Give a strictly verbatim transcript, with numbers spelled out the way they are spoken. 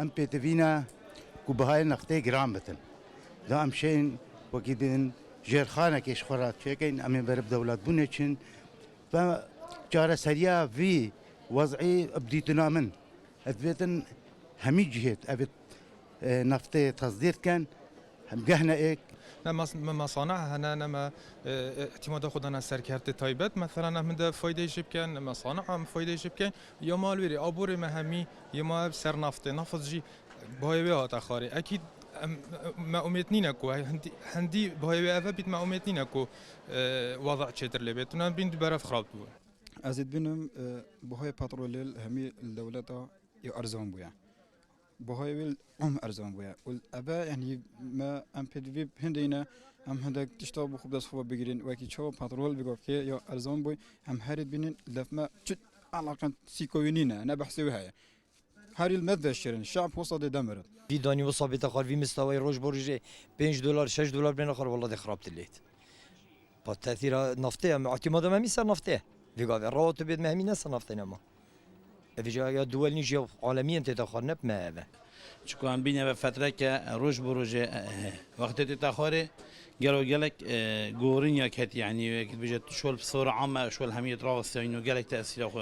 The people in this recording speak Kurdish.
em pêtivî ne ku bihayê neftê giran bitin. Da em şên wekî din jêrxanekê ji xwe re çêkeyn, em ê ber bi dewletbûnê çin. Ve çareseriya vî wez'î bi dîtina min. Ez dibêtin hemî cihêt evê, e, neftê tesdîr ken, hem gehne êk. Ne mas-, me masana hene, ne me, e, e, îtimada xwe dane ser kertê taybet. Mesela ne min de faydeyê jê biken, ne me sana em faydeyê jê biken. Ya mal wêrê, aborê me hemî, ya me ser naftê. Naft jî bahayê wê hate xwarê. Ekîd em, me umêt nîne ku, hindî, hindî bahayê wê eve bît, me umêt nîne ku, e, weza çêtir lê bêt. Tuna bîn di berev xirab dibû. Ez ê dibînim, e, buhayê petrolê li hemî li dewleta ya erzan bûye. Buhayê wê li em erzan bûye. Û li ebe, yanî me em pêdivî hindê ne, em hindek tişta bi xwe bi dest xwe bigirîn. Wekî çawa petrol bi gavkê ya erzan bûye, em herê dibînin, lef me çi alaqen sîko wî nîne, ne behsê wî heye. Her yıl me veşirin, şe'b hosa dê demirin. Vî danî wisa bête xwar, vî mistawayî roj bo rojê pênc dolar, şeş dolar bêne xwar, wela dê xirab dilêt. Pa tesîra naftê ye, me îtîmada me mî ser naftê ye. Vî gavê rawa tu bêt me hemî ne ser naftê ne ma. Ev jî ya duwel nî jî ya alemî yên tê de xwar ne bi me eve. Çiko em bîne ve fetreke roj bo rojê, e, e, wextê tê te xwarê, gelo gelek, e, gorin ya ket, yanî wek dibêje şol bi sora ame, şol hemiyet rawestiyayî no gelek tesîra